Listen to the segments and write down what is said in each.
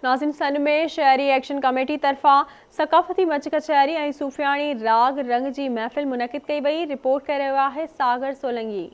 ناظرين سن ۾ شهري ايڪشن ڪميٽي طرفان ثقافتي مچ ڪچهري ۽ صوفياڻي راڳ رنگ جي محفل منعقد ڪئي وئي، رپورٽ ڪري رهيو آهي ساگر سولنگي.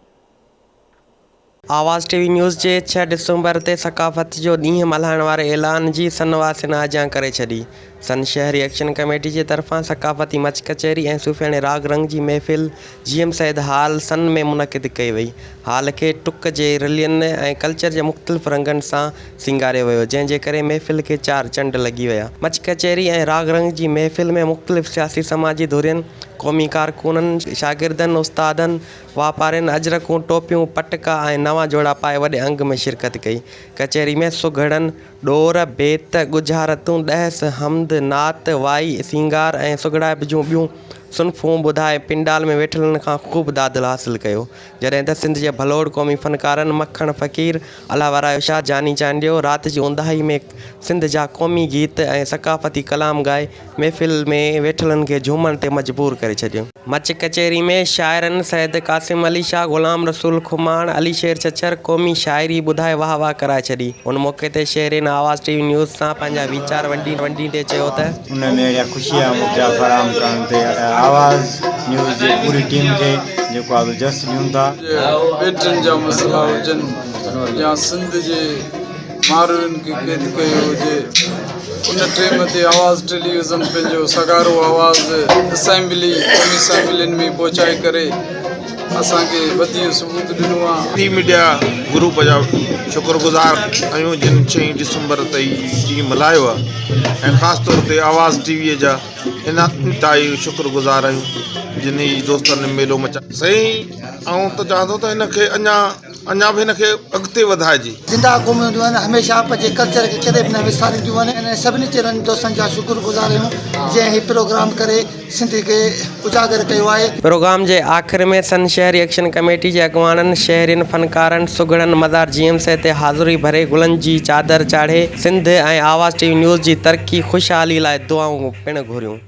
آواز ٽي وي نيوز جي ڇهه ڊسمبر تي ثقافت جو ڏينهن ملهائڻ واري اعلان جي سن واسين آجيان ڪري ڇڏي. سن شهري ايڪشن ڪميٽي جي طرفان ثقافتي مچ ڪچهري ۽ صوفياڻي راڳ رنگ جي محفل جي ايم سيد هال سن ۾ منعقد ڪئي وئي. هال کي ٽڪ جي رلين ۽ ڪلچر جي مختلف رنگن سان سينگاريو ويو، جنهن جي ڪري محفل کي چار چنڊ لڳي ويا. مچ ڪچهري ۽ راڳ رنگ جي محفل ۾ مختلف سياسي سماجي ڌرين، قومي ڪارڪنن، شاگردن، استادن، واپارين اجرڪون، ٽوپيون، پٽڪا ۽ نوان جوڙا پائي وڏي انگ ۾ شرڪت ڪئي. ڪچهري ۾ سگهڙن، ڏور، بيت، ڳجهارتون، ڏهس، حمد، نعت، وائي، سينگار ۽ سگهڙائپ جون ٻيون صنفون ٻڌائي پنڊال ۾ ويٺلن کان خوب دادل حاصل ڪيو. جڏهن ته سنڌ جي ڀلوڙ قومي فنڪارن مکڻ فقير، الله ورايو شاهه، جاني چانڊيو رات جي اونداهي ۾ سنڌ جا قومي گيت ۽ ثقافتي ڪلام ڳائي محفل ۾ ويٺلن کي جهومڻ تي مجبور ڪري ڇڏيو. مچ ڪچهري ۾ شاعرن سيد قاسم علي شاهه، غلام رسول کماڻ، علي شير ڇڇر قومي شاعري ٻڌائي واهه واهه ڪرائي ڇڏي. ان موقعي تي شهرين آواز ٽي وي نيوز سان پنهنجا ويچار ونڊيندي چيو ته. ان ۾ اهڙا خوشي جا موقعا فراهم ڪرڻ تي آواز نيوز جي پوري ٽيم کي جيڪو آهي سو جس ڏيون ٿا. ٻيٽن جا مسئلا هجن يا سنڌ جي ماروئين کي قيد ڪيو هجي ان ٽيم تي آواز ٽيليويزن پنهنجو سگهارو آواز اسيمبلي قومي اسيمبلين ۾ پهچائي ڪري اسان کي وڌيڪ ثبوت ڏنو آهي. ٽي ميڊيا گروپ جا شڪر گذار آهيون جن ڇهين ڊسمبر تي هي ڏينهن ملهايو آهي ۽ خاص طور تي آواز ٽي وي جا انتهائي شڪر گذار آهيون جن هي دوستن ميلو مچايو. سائين آئون ته چوان ٿو ته هن کي اڃا اڃا به هن کي اڳتي وڌائجي. زنده قومون هونديون آهن هميشه پنهنجي ڪلچر کي ڪڏهن به نه وسارينديون آهن انهن سڀني چينلن دوستن جا شڪر گذار آهيون جنهن هي پروگرام ڪري سنڌ کي اجاگر ڪيو آهي. پروگرام جي آخر ۾ سن شهري ايڪشن ڪميٽي جي اڳواڻن، شهرين، فنڪارن، سگهڙن مزار جي ايم سي تي حاضري ڀري گلن جي چادر چاڙهي سنڌ ۽ آواز ٽي وي نيوز جي ترقي خوشحالي لاء دعائون پڻ گهريون.